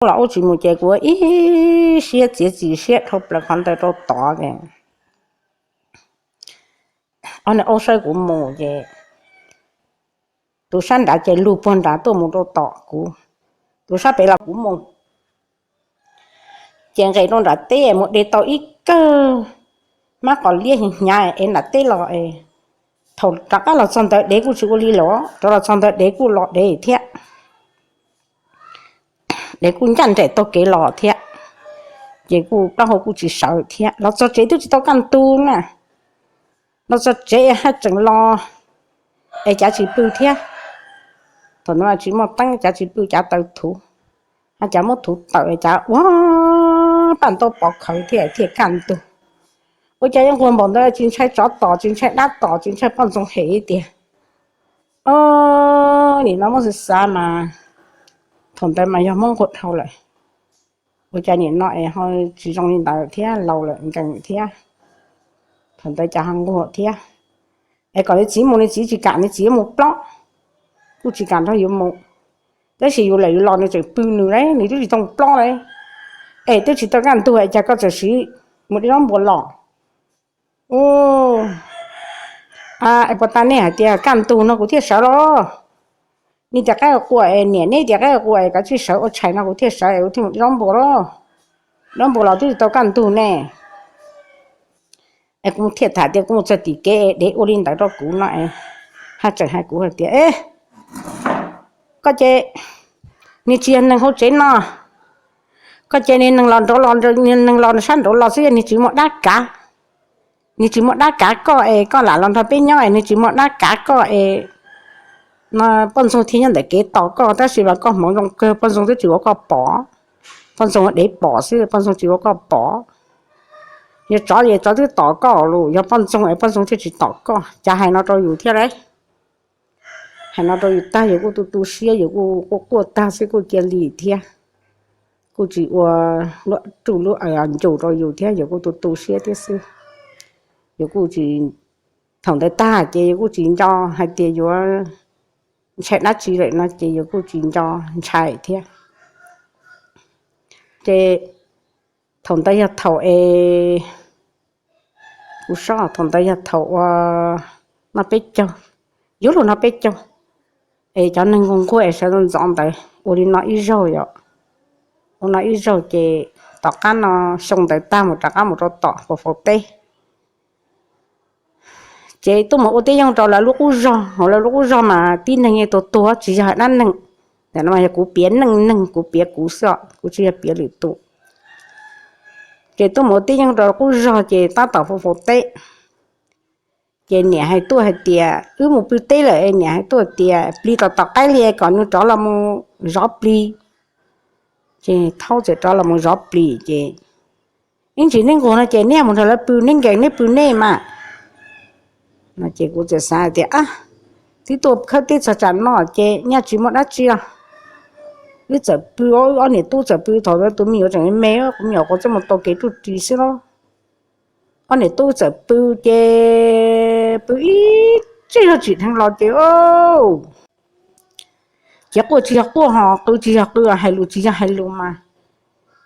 Ua los ua tsis mus ces kuv ib siab txiav txim siab dhau plaws qhov ntawd rau tod ces ob niag aub saib kuv mus ces tus sab nrad ces lug puag nrad tuaj mus rau tom kuv, tus sab pem los kuv mus. Ces nqes rau nram teb mus de tau ib kawg mab qos liab hnyav hnyav es nram teb los, thaum rov qab los txog ntawd dev kuj tsis ua li los, rov los txog ntawd dev kuj los dev thiab. Dev kuj ncaj nraim taug kev los thiab, ces kuj plaub hau kuj tsis sawv thiab. Los txog tsev twb tsis tau kaj ntug na, los txog tsev haj tseem los es cav tsis pw thiab. Thaum ntawd tsis muaj teeb, cav tsis pw, cav taws thuv, haj cav muab thuv tawm, cav ua paj ntaub pov khawv thiab thiaj kaj ntug. Ua cas yuav nquag npaum ntawd, tsis ntshai tsov tom, tsis ntshai dab tom, tsis ntshai poj ntxoog hem tiag. Nim no muab xav xav mas thaum ntawd mas yog Hmoob nquag dhau lawm. Ua cas nim no es ho tsis zoo li ntawd thiab, laus lawm nkees thiab. Thaum ntawd cas ho nquag thiab. Es kom nws txiv mus nws txiv tsis kam, nws txiv yuav mus plob, kuj tsis kam nrog yus mus. Tab sis yus lawm yus los nws tseem pw nws li, nws twb tsis tau mus plob li. Es twb tsis tau kaj ntug cas koj txawm siv mus de zaub npua los? Ua, es puas tas nej hais tias kaj ntug no kuv thiaj sawv los? Nej tias qaib quaj es niam, nej tias qaib quaj es kav tsij sawv ua tshais no kuv thiaj sawv es kuv thiaj mus de zaub npua los. Zaub npua los twb tsis tau kaj ntug ne. Es kuv thiaj tham tias kuv mus txog tim kev dev ua li ntawd rau kuv no, haj tseem hais kuv hais tias, koj ces nws tsis yog neeg hauv tsev no, koj ces nws neeg los nraud los, neeg los sab nraud los xwb, yog nws tsis muaj dab kav, nws tsis muaj dab kav koj es koj lam los nrog peb nyob es nws tsis muaj dab kav koj es no poj ntxoog thiaj nyob ntawm kev tos koj, tab sis mas koj hmoov zoo kawg, poj ntxoog twb tsis ua koj pom, poj ntxoog dev pom xwb, poj ntxoog tsis ua koj pom. Yog tsov es tsov twb tom koj los, yog poj ntxoog es poj ntxoog thiaj tsis tom koj. Cas hais no rau yus thiab lauj. Hais no rau yus tag yus kuj tu tu siab, yus kuj quaj quaj tag xwb kuj cia li thiab. Kuj tsis ua lub ruj lub aws ncus rau yus thiab, yus kuj tu tu siab thiab xwb. Yus kuj tsis, thaum ntawd tag ces yus kuj tsis nco hais tias yuav ntshai dab tsi lawm no ces yus kuj tsis nco ntshai thiab. Ces thaum ntawd yog thaum es, kuv sob, thaum ntawd yog thaum ua noj peb caug, yuav luag noj peb caug, es cov neeg nquag nquag es sawv ntxov ntawd ua li no ib zaug yom. Ua no ib zaug ces tom qab no xyoo ntawd tag mus rov qab mus rau tom faus faus teb. Ces tuaj mus ua tib yoog rau lawv lub qub zog, hauv lawv lub qub zog mas tib neeg yeej tuag tuag tsis yog dab neeg. Ntawm no mas yog kuv piav neej neeg, kuv piav kuv xwb os, kuv tsis yog piav lwm tus. Ces tuaj mus ua tib yoog rau qub zog ces tab tom faus faus teb. Ces niam hais tuaj hais tias wb mus pw teb lawm, niam hais tuaj tias plis tom tom qaib li kom nws rov los mus zov plis. Ces thaub txawm rov los mus zov plis ces, ib ntsis neb nquag no ces neb mus nrog lawv pw, neb nkees neb pw nej mas. No ces kuv txawm xav hais tias, twb tuaj khawb teb txog tsam no ces nyaj tsis muaj dab tsi os. Wb txawm pw, wb ob niam tub txawm pw, thaum tus me nyuam tseem me, kuv me nyuam quav txuj mus tau kev ruj ris xwb los. Ob niam tub txawm pw ces pw ib tsig zog tsim dheev los ces, ces quaj tsis yog quaj ho qw tsis yog qw, hais lus tsis yog hais lus mas,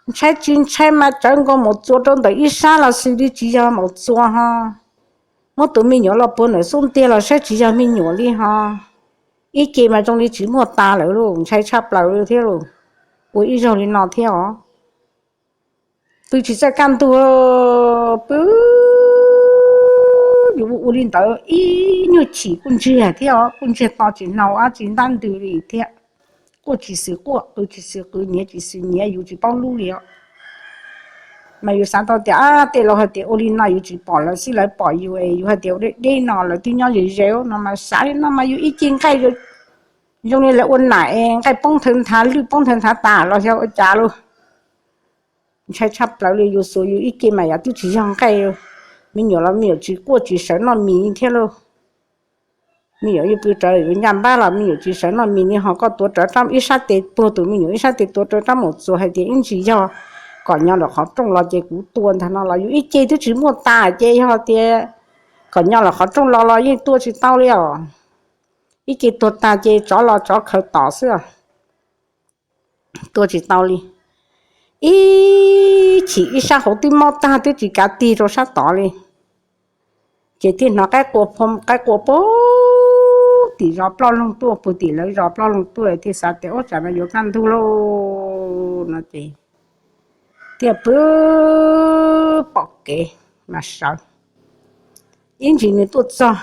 ntshai tsis ntshai mas tsawv nkaus maum txuas rau ntawm ib sab los xws li tsis yog maum txuas ho, muab tus me nyuam los puag ntawm xub ntiag los saib tsis yog me nyuam li ho. Ib ce mas zoo li tsis muaj tas lawm lauj, ntshai tshaj plaws li thiab lauj. Ua ib zaug li no thiab os. Pw tsis txawj kaj ntug, pw, yuav ua li ntawd ib nyuag chim kuj ntsiag thiab os, kuj ntsiag to tsis hnov dab tsi ntab ntws li thiab. Quaj tsis xws quaj, qw tsis xws qw, nyiav tsis xws nyiav, yus tsis paub lub li os. Mas yus xav tau tias tej laus hais tias ua li no yus tsis pom lawv xwb lawv pom yus es yus hais tias ua deb deb no lawv twb nyob ze ze no mas xav li no mas yus ib ce nqaij zoo li lawv ua nam es nqaij poob nthawv nthav lwj poob nthawv nthav tas los xyov ua cas lauj. Ntshai tshaj plaws li, yus xuas yus ib ce mas yav twb tsis yog nqaij. Me nyuam los me nyuam tsis quaj tsis sawv noj mis thiab lauj. Me nyuam yeej pw rawv yus ncaj npab los me nyuam tsis sawv noj mis li ho koj tuav rawv rab ib sab tes puag tus me nyuam ib sab tes tuav rawv rab maum txuas hais tias ib ntsis yog kom nyo lawm qhov rooj los ces kuv tua ntag no los yus ib ce twb tsis muaj tas ces yog tias kom nyo lawm qhov rooj los los yeej tua tsis tau li os. Ib ce tuag tag ces tsov los tsov khaws tom xwb os. Tua tsis tau li. ib chim ib sab hauv twb mob tag twb tsis kav tig rau sab tod li. Ces thiaj hnov qaib qua puag tim zos ploj loog tuaj, puag tim lawv zos ploj loog tuaj, thiaj xav tias ub tsam no yuav kaj ntug lauj no ces thiaj pw pom kev mas sawv. Ib ntsis nws tuaj txog,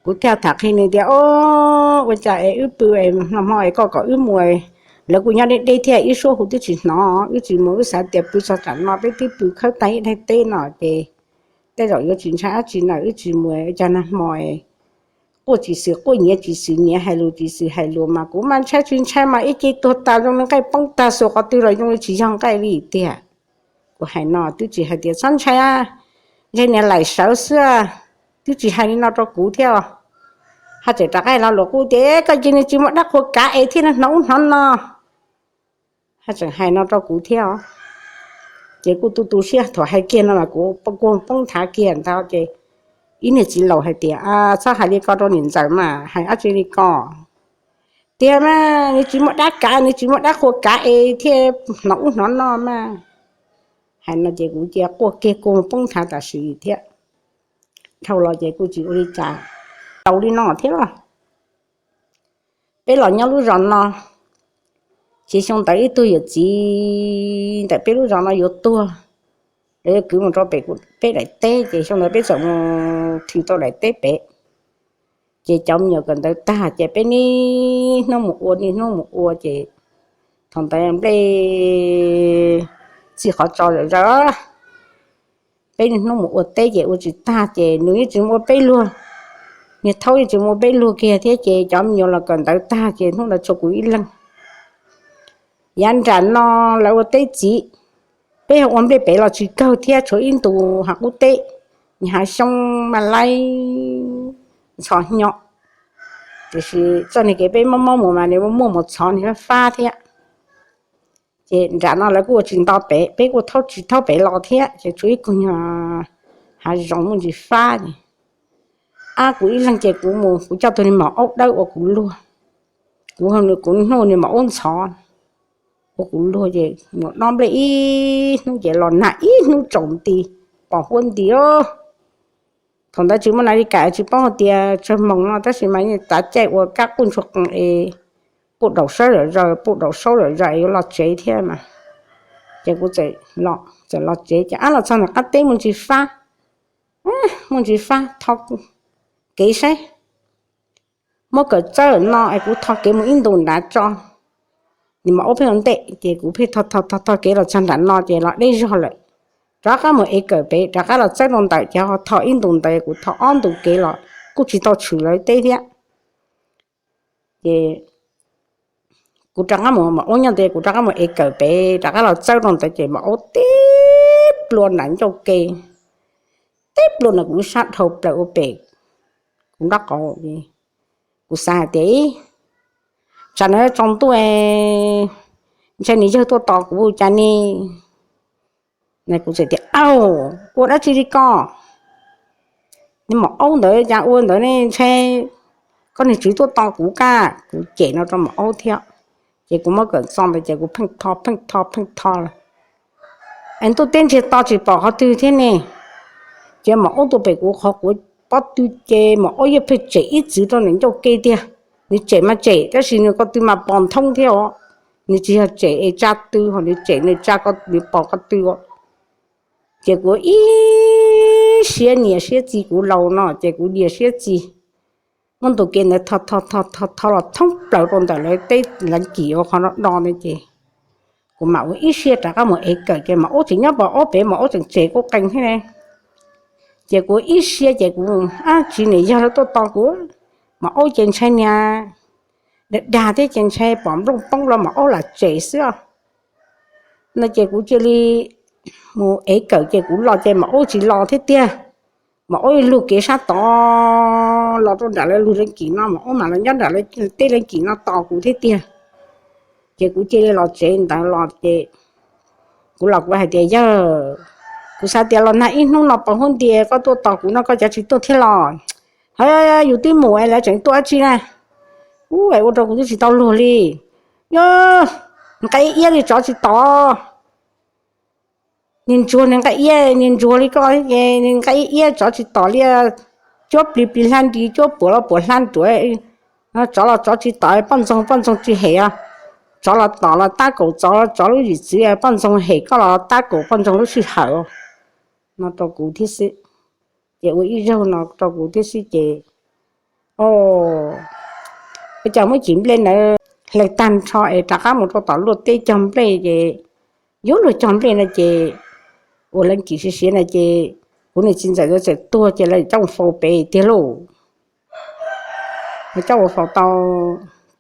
kuv thiaj tham qhia nws tias, Ub, ua cas es wb pw es nag hmo es koj kom wb mus, lawv kuj nyob deb deb thiab, ib suab hu twb tsis hnov, wb tsis mus, wb xav tias pw txog tsam no peb twb pw khawb tag ib daim teb no ces tej zaum yuav tsis ntshai dab tsi na, wb tsis mus, cas nag hmo quaj tsis xwm quaj, nyiav tsis xwm nyiav, hais lus tsis xwm hais lus mas kuv mas ntshai tsis ntshai mas ib ce tuag tas zoo li nqaij poob tag, xuas qhov twg los zoo li tsis yog nqaij li tiag. Kuv hais no twb tsis hais tias txhob ntshai, ntshe niag laim sawv xwb, twb tsis hais li no rau kuv thiab. Haj tseem rov qab lo lus kuj tias, Koj cia nws tsis muaj dab qhuas kav es thiaj hnov ub hnov no. Haj tseem hais no rau kuv thiab. Ces kuj tu tu siab thaum hais kiag no mas kuv kuj poob nthav kiag ntag ces ib niag txiv laus hais tias, Txhob hais li ko rau niam ntxawm mas, hais dab tsi li ko. Tiag mas, nws tsis muaj dab kav, nws tsis muaj dab qhuas kav es thiaj hnov ub hnov no mas. Hais no ces kuv cia quaj kiag kuj poob nthav tam sim thiab. Dhau los ces kuj tsis ua li cas, tau li no thiab los. Peb los nyob lub zos no, ces xyoo ntawd ib tug yawm txiv ntawm peb lub zos no yuav tuag, lawv yuav kwv mus rau pem peb daim teb, ces xyoo ntawd peb txawm mus thim tau daim teb pem. Ces cov me nyuam kawm ntawv tag ces peb niaj hnub mus ua, niaj hnub mus ua ces thaum ntawd nplej txij qhov tso zom zaws, peb niaj hnub mus ua teb ces ua tsis tag ces nws yeej tsis mus ua peb luag, niag thaub yeej tsis mus ua peb luag kiag thiab ces cov me nyuam los kawm ntawv tag ces hnub ntawd tshuav kuv ib leeg. Yav nram no lawv ua teb txiv, peb ua nplej pem los tsis kawg thiab, tshuav ib ntus hav qub teb, hav xyoob maj laib ntxhov hnyo, tiam sis txoj niag kev peb mob mob mus mas nws muaj mus txhov nws fab fab thiab. Ces nram no lawv kuj ua tsis nto pem, peb kuj thaub tsis thaub pem los thiab ces tshuav ib kog nyuag hav zoov muaj ntsis fab ces, ab, kuv ib leeg ces kuv mus kuv coj tug niag maum aub dawb ua kuv luag, kuv, kuv hnub niag maum aub ntxhov ua kuv luag ces mus dob nplej ib hnub ces los nag ib hnub tsaus nti, pos huab nti. Thaum ntawd tsis muaj nas li kam tsis paub hais tias tsawg moos no tab sis mas yeej tav caij ua kab quj ntsuag qees es puj daum saub zom zaws, puj daum saub zom zaws es yuav los tsev thiab mas. Ces kuv txawm los tsev ces ab los txog nram qab teb muaj ntsis fab, muaj ntsis fab, tho kev saib, muab kawm txawb no es kuv tho kev mus ib ntus nrad tso. Nws mas aub pheej ua ntej ces kuv pheej tho tho tho kev los txog nram no ces los deb zog lawm. Rov qab mus ev kawm pem rov qab los txawb rau ntawm ces ho tho ib ntus ntawd, kuv tho ob ntus kev los kuj tsis tau tshwm lawv teb thiab. Ces kuv rov qab mus, maum aub nyob ntawd, kuv rov qab mus ev kawm pem rov qab los txawb rau ntawd ces maum aub tib plua nram ncauj ke, tib plua nram kuv lub sab dhau plaws ua pem kuv nraub qaum. Kuv xav hais tias, tsam no tsaus ntuj, ntshe nws yawg tuaj tos kuv cas ne. Kuv txawm tias, Au, ua dab tsi li ko? Nws maum aub ntawd cas ua ntawd ne, ntshe koj niag tswv tuaj tos kuv kaj. Kuv cem no rau maum aub thiab. Ces kuv muab kawm txo ntawd ces kuv pheej tho pheej tho pheej tho los, es ntuj teb ntsiag to tsis pom qhov twg thiab ne. Ces maum aub tuaj pem kuv qhov kuv pob tw ces maum aub yeej pheej tsem ib txwv rau nws ncauj ke tiag. Nws tsem mas tsem tab sis nws ko tw mas pos nthoob thiab os. Nws tsis yog tsem es tsa tw, ho nws tsem nws tsa, nws pos ko tw. Ces kuv ib siab nias siab txi, kuv laus no ces kuv nias siab txi. Muab ntu kev ntawd tho tho tho tho los thoob plaws rau ntawm lawv teb leev kim ua qhov no do ntawd ces kuv mam ua ib siab rov qab mus ev kawm ces maum aub tseem nyob pem aub pem, maum aub tseem tsem kuj qees thiab ne. Ces kuv ib siab ces kuv, ab, tsis niam yog lawv tuaj tos kuv, maum aub ces ntshai niag dag dag thiab ces ntshai pom nplooj poob los maum aub lam tsem xwb os. No ces kuv cia li mus ev kawm ces kuv los ces maum aub tsis los thiab tiag. Maum aub lug kev sab tod los rau nram lawv lub leev kim no, maum aub mam los nyob nram lawv teb leev kim no tos kuv thiab tiag. Ces kuv cia li los tsev ntawd los ces kuv los kuv hais tias, Yawg, kuv xav tias los nag ib hnub no pos huab nti koj tuaj tos kuv no koj cov tsis tuaj thiab los? Ha, yus twb mus es lawv tseem tuaj dab tsi na? Ub, es ua rau kuv twb tsis tau luag li. Yog nqa iab li tsov tsis tom. Niag ntsuag niag nqa iab, niag ntsuag li koj ces nqa iab tsov tsis tom li. Cuab plig plig hlab nti, cuab puas los puas hlab nruav, tsov los tsov tsis tom, poj ntxoog poj ntxoog tsis hem. Tsov los tom los tab kaum tsov, tsov lub yim txwv, poj ntxoog hem koj los tab kaum poj ntxoog lub sij hawm. No rau kuv thiab xwb. Ces ua ib zaug no rau kuv thiab xwb ces, o, ua cas muab cim nplej ntawd hle tag nrho es rov qab mus rau tom luaj teb cog nplej ces, yuav luag cog nplej no ces, ua leej kim siav siav no ces, kuv niag txiv ntxawm txawm tuag ces lawv coj mus faus pem tiag lauj. Coj mus faus tau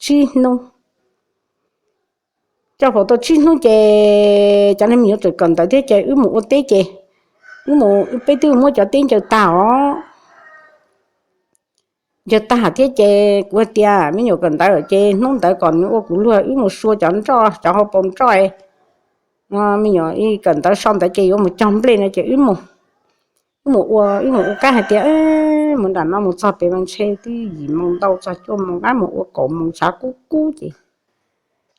tsib hnub. Coj faus tau tsib hnub ces cov neeg me nyuam txawm kawm ntawv thiab ces wb mus ua teb ces, wb mus peb twb muab cov teb ncaws tag os. Ncaws tag thiab ces kuv hais tias me nyuam kawm ntawv ces hnub ntawd kom nws ua kuv luag, wb mus sua cov nroj, cov hauv paus nroj. Me nyuam kawm ntawv so ntawd ces yuav mus cog nplej no ces wb mus, wb mus ua, wb mus ua kab hais tias mus nram no mus txog pem mas ntshe twb yim moos ntau txog cuaj moos, dab mus ua kaum moos tshav kub kub ces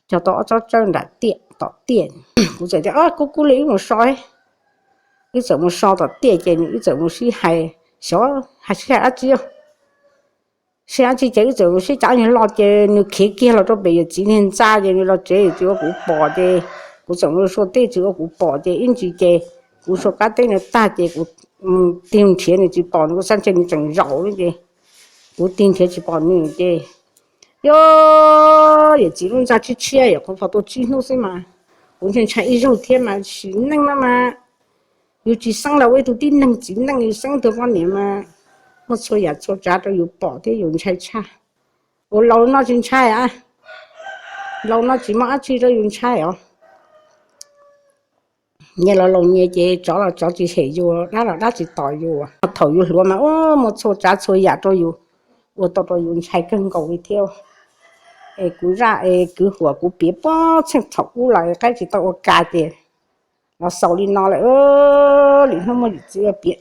cog tau ob tsob tsawb nram tiaj tom tiaj. Kuv txawm tias kub kub li wb mus so, wb txawm mus so tom tiaj ces nws, wb txawm mus sib hais, xyov hais sib hais dab tsi, sib hais dab tsi ces wb txawm mus sib cav nyuag lo ces nws khiav kiag los rau pem yawm txiv niag ntxa ces nws los tsev tsis ua kuv pom ces kuv txawm mus sua teb tsis ua kuv pom ces ib ntsis ces kuv sua kab teb nws tag ces kuv tig nrhiav nws tsis pom, kuv xav ntshe nws tseem zaum ces kuv tig nrhiav tsis pom nws ces, yog yawm txiv lub ntxa tshiab tshiab yom, qhuav faus tau tsib hnub xwb mas kuv ntshai ntshai ib zaug thiab mas sim neej no mas yus tsis xeeb los ua ib tug tib neeg txiv neej, yus xeeb tug poj niam mas muaj txhua yam txhua tsav rau yus pom thiab yus ntshai tshaj. Ua laus no tsis ntshai, laus no tsis muaj dab tsi rau yus ntshai os. Nyias los laus nyias ces tsov los tsov tsis hem yus, dab los dab tsis tom yus. Thaum yus hluas mas ua muaj txhua tsav txhua yam rau yus, ua tau rau yus ntshai kawg nkaus li thiab. Es kuv zaj es kwv huam kuv piav puag txheej thaum ub los qaib tsis tau ua kas ces los xaus li no lawm. Lwm hnub muaj yim txiv piav